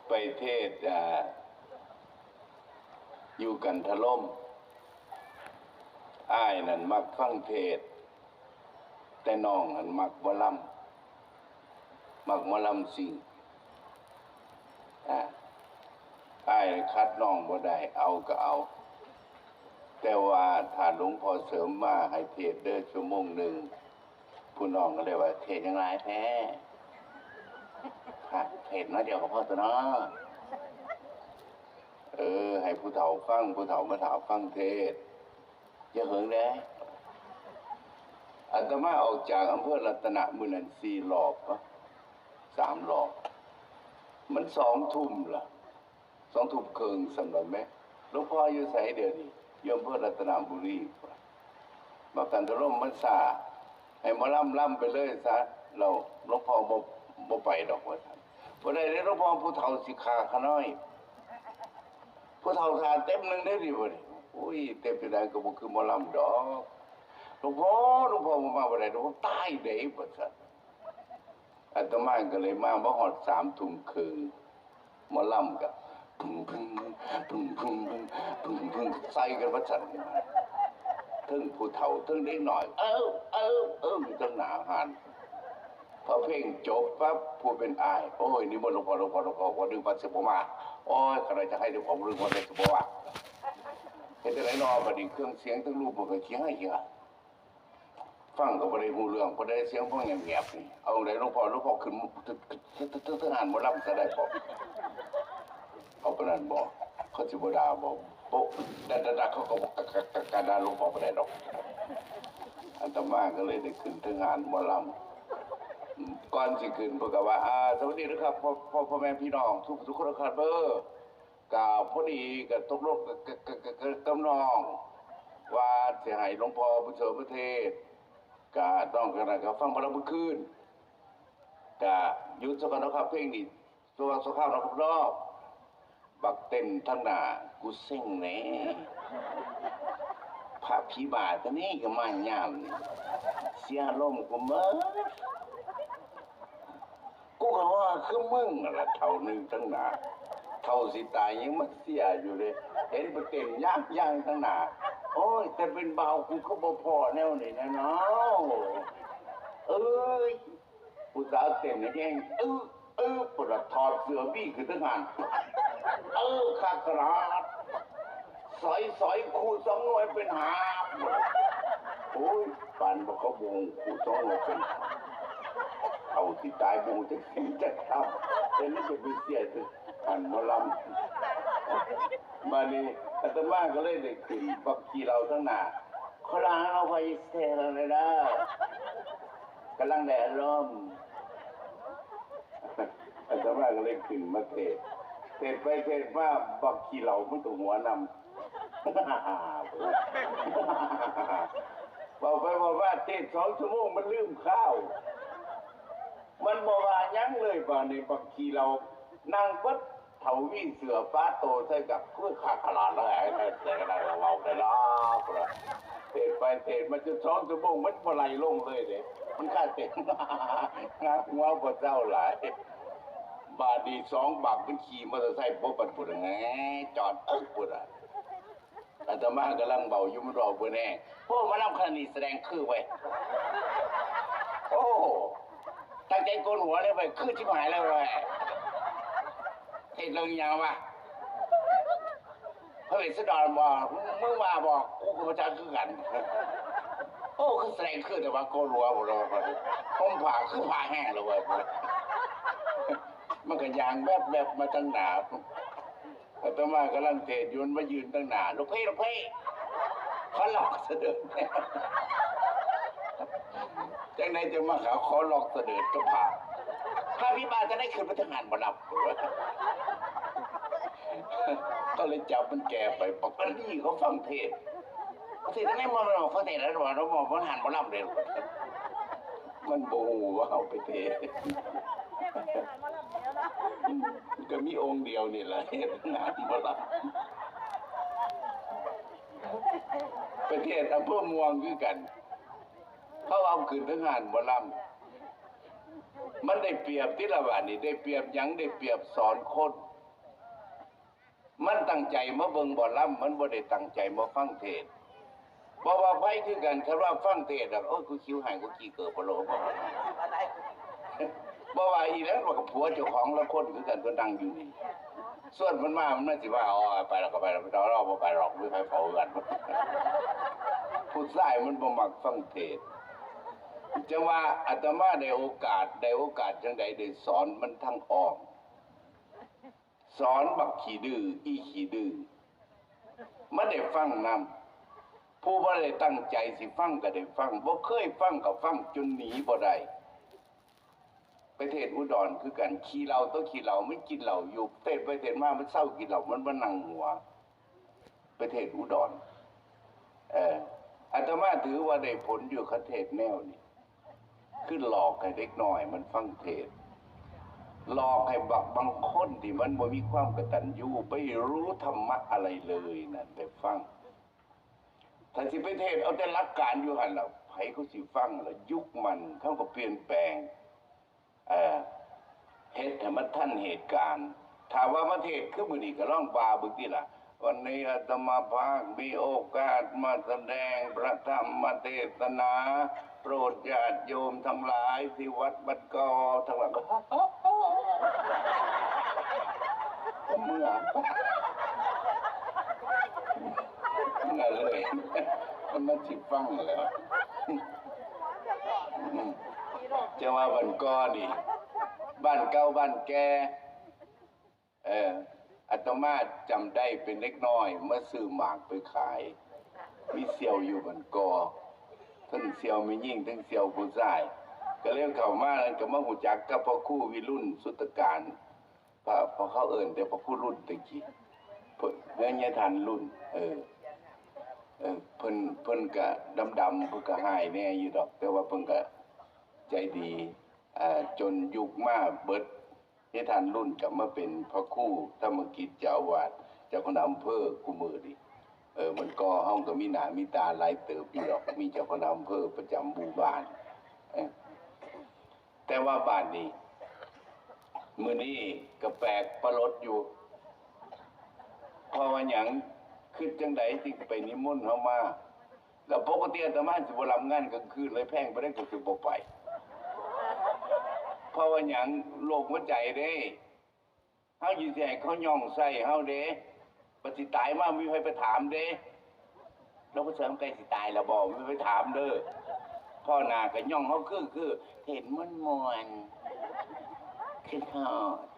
ໄປເທດ ອ່າ ຢູ່ກັນທະລົມ. ອ້າຍນັ້ນມັກຟັງເທດ, ແຕ່ນ້ອງຫັ້ນມັກໝໍລຳ, ມັກໝໍລຳຊິງ. ອາ ອ້າຍຂັດນ້ອງບໍ່ໄດ້, ເອົາກໍເອົາ. ແຕ່ວ່າຖ້າຫຼວງພໍ່ເສີມມາໃຫ້ເທດເດີຊົ່ວໂມງໜຶ່ງ, ຜູ້ນ້ອງກໍເລີຍວ່າ ເທດຫຍັງຫຼາຍແທ້? ພະເທດໜ້ອຍດຽວກໍພໍຕົວເນາະ. ເອີ ໃຫ້ຜູ້ເຖົ້າຟັງ, ຜູ້ເຖົ້າມາຖ້າຟັງເທດ. ຢ່າເຫິງເດ້. ອາດຕະມາອອກຈາກອຳເພີລັດຕະນະມື້ນັ້ນສີ່ລອບ ສາມລອບ. ມັນສອງທຸ່ມລະ, ສອງທຸ່ມເຄິ່ງ ສຳລັບແມ່. ຫຼວງພໍ່ຢູ່ໃສດຽວນີ້? ຢູ່ອຳເພີລັດຕະນະບູລີ. ມາກັນທະລົມມັນຊ້າ, ໃຫ້ໝໍລຳລຳໄປເລີຍຊະ. ແລ້ວຫຼວງພໍ່ບໍ່ ບໍ່ໄປດອກວ່າຊັ້ນ. ບໍ່ໄດ້ເດ້ຫຼວງພໍ່, ຜູ້ເຖົ້າຊິຂ້າຂ້ານ້ອຍ. ຜູ້ເຖົ້າຖ້າເຕັມໜຶ່ງເດ້ນີ້ ບັດນີ້. ໂອ້ຍ ເຕັມຈັ່ງໃດກໍບໍ່ຄືໝໍລຳດອກ. ຫຼວງພໍ່ ຫຼວງພໍ່ບໍ່ມາບໍ່ໄດ້ດອກ, ຕາຍເດ້ ວ່າຊັ້ນ. ອາດຕະມາກໍເລີຍມາ ມາຮອດສາມທຸ່ມເຄິ່ງ. ໝໍລຳກໍປຶ້ງໆ ປຶ້ງໆ ປຶ້ງໆ ໃສ່ກັນວ່າຊັ້ນ. ເທິງຜູ້ເຖົ້າ ເທິງເດັກນ້ອຍ ເອີ ເອີ ເອີ ຢູ່ເທິງໜ້າຮ້ານ. ພໍເພງຈົບປັບ ຜູ້ເປັນອ້າຍ ໂອ້ຍ ນິມົນຫຼວງພໍ່ ຫຼວງພໍ່ ຫຼວງພໍ່ ບໍ່ນຶກວ່າຊິບໍ່ມາ. ໂອ້ຍ ຂ້ານ້ອຍຈະໃຫ້ຫຼວງພໍ່ ບໍ່ນຶກວ່າຊິບໍ່ມາ. ເຮັດຈັ່ງໃດນໍ ບັດນີ້ເຄື່ອງສຽງທັງລູກມັນກໍຂີ້ຮ້າຍຂີ້ຮ້າຍ. ຟັງກໍບໍ່ໄດ້ຮູ້ເລື່ອງ ບໍ່ໄດ້ສຽງຟັງງຽບໆນີ້. ເອົາໃດຫຼວງພໍ່ ຫຼວງພໍ່ຂຶ້ນ ທະ ທະ ທະ ທະຫານໝໍລຳຊະໄດ້ບໍ່? ເອົາປານນັ້ນບໍ່? ເຂົາຊິບໍ່ດ່າບໍ່? ໂປະ ດະ ດະ ດະ ເຂົາກໍບໍ່ ກະ ກະ ກະ ກະດ່າຫຼວງພໍ່ບໍ່ໄດ້ດອກ. ອາດຕະມາກໍເລີຍໄດ້ຂຶ້ນເທິງຮ້ານໝໍລຳ. ກ່ອນຊິຂຶ້ນເພິ່ນກໍວ່າ ອາ ສະຫວັດດີເດີຄັບ ພໍ່ ພໍ່ ພໍ່ແມ່ພີ່ນ້ອງທຸກ ທຸກຄົນຄັບເດີ. ກະພໍດີກະຕົກລົງ ກະ ກະ ກະ ກະ ກະ ກັບນ້ອງວ່າຊິໃຫ້ຫຼວງພໍ່ບຸນເສີມມາເທດ, ກະນ້ອງກະນັ້ນກະຟັງໝໍລຳມື້ຄືນ. ກະຢຸດຊະກ່ອນເນາະຄັບ ເພງນີ້ຊົ່ວຄາວເນາະຄັບເນາະ. ບັກເຕັ້ນທາງໜ້າ ກູເຊັງແດ່ ພະຜີບ້າຕົວນີ້ກະມາຍາມນີ້ ເສຍອາລົມກູເໝິດ. ກູກໍວ່າຄືມຶງຫັ້ນລະ ເຖົ້າໜຶ່ງທາງໜ້າ ເຖົ້າຊິຕາຍຍັງມາເສຍຢູ່ເດ້. ເຫັນໄປເຕັ້ນຍ່າງໆທາງໜ້າ ໂອ້ຍ ແຕ່ເປັນບ່າວກູຄືບໍ່ພໍ້ແນວນີ້ແນ່ເນາະ. ເອີຍ ຜູ້ສາວເຕັ້ນແຮງ ອຶ ອຶ ພຸ້ນລະ ຖອດເສື້ອບີຂຶ້ນເທິງຮ້ານ ເອີ ຄັກຂະໜາດ. ສອຍ ສອຍ ຄູສອງໜ່ວຍເປັນຫ້າ. ໂອ້ຍ ປານບໍ່ເຂົາບໍ່ຮູ້ຄູສອງໜ່ວຍເປັນຫ້າ ເຖົ້າຊິຕາຍບໍ່ຮູ້ຈັກສິນຈັກທຳ ແຕ່ມັນຈະໄປເສຍຖືກອັນໝໍລຳ. ບາດນີ້ອາດຕະມາກໍເລີຍໄດ້ຂຶ້ນບັກຂີ້ເຫຼົ້າທາງໜ້າ ຂໍລາເອົາໄປເຊລະເດີ ກຳລັງໄດ້ອາລົມ. ອາດຕະມາກໍເລີຍຂຶ້ນມາເທດ ເທດໄປເທດມາ ບັກຂີ້ເຫຼົ້າມັນກໍຫົວນຳ. ເວົ້າໄປເວົ້າມາເທດສອງຊົ່ວໂມງ ມັນລືມຄາວ ມັນບໍ່ວ່າຫຍັງເລີຍ. ບາດນີ້ບັກຂີ້ເຫຼົ້ານັ່ງເບິດ ເຖົ້າມີເສື້ອປາໂຕໃສ່ກັບ ຄືຄັກຂະໜາດເລີຍ ໃສ່ກໍໄດ້ ເວົ້າໄດ້ລະ. ເທດໄປເທດມາຈົນສອງຊົ່ວໂມງ ມັນບໍ່ໄຫຼລົງເລີຍເດ້ ມັນຄາເຕັມ ງາກຫົວບໍ່ເຊົາຫຼາຍ. ບາດນີ້ສອງບັກມັນຂີ່ມໍເຕີໄຊປົບກັນພຸ້ນ ແຫງ ຈອດເອິກພຸ້ນ. ອາດຕະມາກຳລັງເວົ້າຢູ່ ມັນເວົ້າເບິດແຮງ. ໂອ້ ໝໍລຳຄະນະນີ້ສະແດງຄືເວີຍ. ໂອ້ ຕັ້ງໃຈໂກນຫົວເລີຍເວີຍ ຄືຊິບຫາຍເລີຍເວີຍ. ເຮັດເລື່ອງຫຍັງວະ? ພະເວດສະດອນບໍ? ມຶງວ່າບໍ? ກູກໍບໍ່ຈັກຄືກັນ. ໂອ້ ຄືສະແດງຄືແຕ່ວ່າໂກນຫົວພຸ້ນລະ ຫົ່ມຜ້າຄືຜ້າແຫ້ງລະເວີຍ. ມັນກໍຍ່າງແວບໆມາທາງໜ້າ. ອາດຕະມາກຳລັງເທດຢູ່ ມັນມາຢືນທາງໜ້າ ລູກເພ ລູກເພ ຂໍລອກສະເດີດແດ່. ຈັ່ງໃດຈັ່ງມາຫາຂໍລອກສະເດີດກັບພະ ພະພິບານຈັ່ງໃດຂຶ້ນໄປທາງຫັ້ນບໍ່ລຳ. ກໍເລີຍຈັບມັນແກ່ໄປ ບັກອັນນີ້ເຂົາຟັງເທດ ເທດຈັ່ງໃດບໍ່ແມ່ນວ່າຟັງເທດແລ້ວວ່າ ເຮົາບໍ່ ບໍ່ຫັນບໍ່ລຳເດ້. ມັນບໍ່ຮູ້ວ່າເຮົາໄປເທດ ກໍມີອົງດຽວນີ້ລະເຮັດງານໝໍລຳ. ໄປເທດອຳເພີມ່ວງຄືກັນ ເຂົາເອົາຂຶ້ນເທິງຮ້ານໝໍລຳ. ມັນໄດ້ປຽບຕິລະບາດນີ້ ໄດ້ປຽບຫຍັງ? ໄດ້ປຽບສອນຄົນ. ມັນຕັ້ງໃຈມາເບິ່ງໝໍລຳ ມັນບໍ່ໄດ້ຕັ້ງໃຈມາຟັງເທດ. ເພາະວ່າໃຜຄືກັນ ຄັນວ່າຟັງເທດ ໂອ້ຍ ກູຄິວໃຫ້ ກູຂີ້ເກີບບໍ່ໂລ ບໍ່ວ່າອີ່ຫຍັງ ມັນກໍຜົວເຈົ້າຂອງລະຄົນຄືກັນ ເພິ່ນນັ່ງຢູ່ນີ້ ຊວນເພິ່ນມາ ມັນຊິວ່າ ອໍ ໄປແລ້ວກໍໄປແລ້ວ ບໍ່ໄປດອກ ມີໃຜເຝົ້າເຮືອນ. ຜູ້ຊາຍມັນບໍ່ມັກຟັງເທດ. ຈັ່ງວ່າອາດຕະມາໄດ້ໂອກາດ ໄດ້ໂອກາດຈັ່ງໃດ ໄດ້ສອນມັນທາງອ້ອມ. ສອນບັກຂີ້ດື້ ອີຂີ້ດື້ ມັນໄດ້ຟັງນຳ. ຜູ້ບໍ່ໄດ້ຕັ້ງໃຈຊິຟັງກໍໄດ້ຟັງ ບໍ່ເຄີຍຟັງກໍຟັງຈົນໜີບໍ່ໄດ້. ໄປເທດອຸດອນຄືກັນ ຂີ້ເຫຼົ້າຕໍ່ຂີ້ເຫຼົ້າ ມັນກິນເຫຼົ້າຢູ່ ເທດໄປເທດມາ ມັນເຊົາກິນເຫຼົ້າ ມັນມານັ່ງຫົວ. ໄປເທດອຸດອນ ເອີ ອາດຕະມາຖືວ່າໄດ້ຜົນຢູ່ ຄັນເທດແນວນີ້ ຄືຫຼອກໃຫ້ເດັກນ້ອຍມັນຟັງເທດ ຫຼອກໃຫ້ບັກບາງຄົນທີ່ມັນບໍ່ມີຄວາມກະຕັນຍູ ໄປຮູ້ທຳມະອະໄລເລີຍນັ້ນໄດ້ຟັງ. ຖ້າຊິໄປເທດເອົາແຕ່ຫຼັກການຢູ່ຫັ້ນລະ ໃຜເຂົາຊິຟັງລະ? ຍຸກມັນເຂົາກໍປ່ຽນແປງ ເອີ ເຮັດໃຫ້ມັນທັນເຫດການ. ຖ້າວ່າມາເທດຄືມື້ນີ້ກໍລອງວ່າເບິ່ງຕິລະ ວັນນີ້ອາດຕະມະພາບມີໂອກາດມາສະແດງພະທຳມະເທດສະໜາ ໂປດຍາດໂຍມທັງຫຼາຍທີ່ວັດບ້ານກໍ ທັງຫຼາຍກໍເມືອ ເມືອເລີຍ ມັນຊິຟັງແລ້ວ. ຈະວ່າບ້ານກໍນີ້ ບ້ານເກົ່າບ້ານແກ່ ເອີ ອາດຕະມາຈຳໄດ້ເປັນເດັກນ້ອຍມາຊື້ໝາກໄປຂາຍ ມີສ່ຽວຢູ່ບ້ານກໍ ທັງສ່ຽວແມ່ຍິງ ທັງສ່ຽວຜູ້ຊາຍ ກໍເລີຍເຂົ້າມານັ້ນ ກໍມາຮູ້ຈັກກັບພະຄູວິລຸນ ສຸດຕະການ ພະ ພະ ເຂົາເອີ້ນແຕ່ພະຄູລຸນແຕ່ກີ້ ເພິ່ນ ຍາຍທ່ານລຸນ ເອີ ເອີ ເພິ່ນ ເພິ່ນກະດຳໆ ເພິ່ນກະຮ້າຍແດ່ຢູ່ດອກ ແຕ່ວ່າເພິ່ນກະໃຈດີ ອ່າ ຈົນຍຸກມາເບິດ ຍາຍທ່ານລຸນກະມາເປັນພະຄູທຳມະກິດ ເຈົ້າອາວາດ ເຈົ້າຄະນະອຳເພີ ຄູ່ມື້ນີ້ ເອີ ມັນກໍເຮົາກໍມີໜ້າມີຕາຫຼາຍເຕີບຢູ່ດອກ ມີເຈົ້າຄະນະອຳເພີປະຈຳໝູ່ບ້ານ ເອີ ແຕ່ວ່າບາດນີ້ ມື້ນີ້ກໍແປກປະຫຼົດຢູ່ ເພາະວ່າຫຍັງ? ຄິດຈັ່ງໃດຈຶ່ງໄປນິມົນເຮົາມາ? ແລ້ວປົກກະຕິອາດຕະມາຊິບໍ່ຮັບງານກາງຄືນເລີຍ ແພງປານໃດກໍຊິບໍ່ໄປ. ເພາະວ່າຫຍັງ? ໂລກຫົວໃຈເດ້. ເຮົາຢູ່ຊິໃຫ້ເຂົາຍ່ອງໃສ່ເຮົາເດ້. ບັດຊິຕາຍມາ ມີໃຜໄປຖາມເດ້. ລາວບໍ່ເຊີງໃກ້ຊິຕາຍແລ້ວບໍ່? ມີໃຜໄປຖາມເດີ. ພໍ້ໜ້າກໍຍ່ອງເຮົາຄື ຄືເຫັນມ່ວນໆ ຄືຮອດ.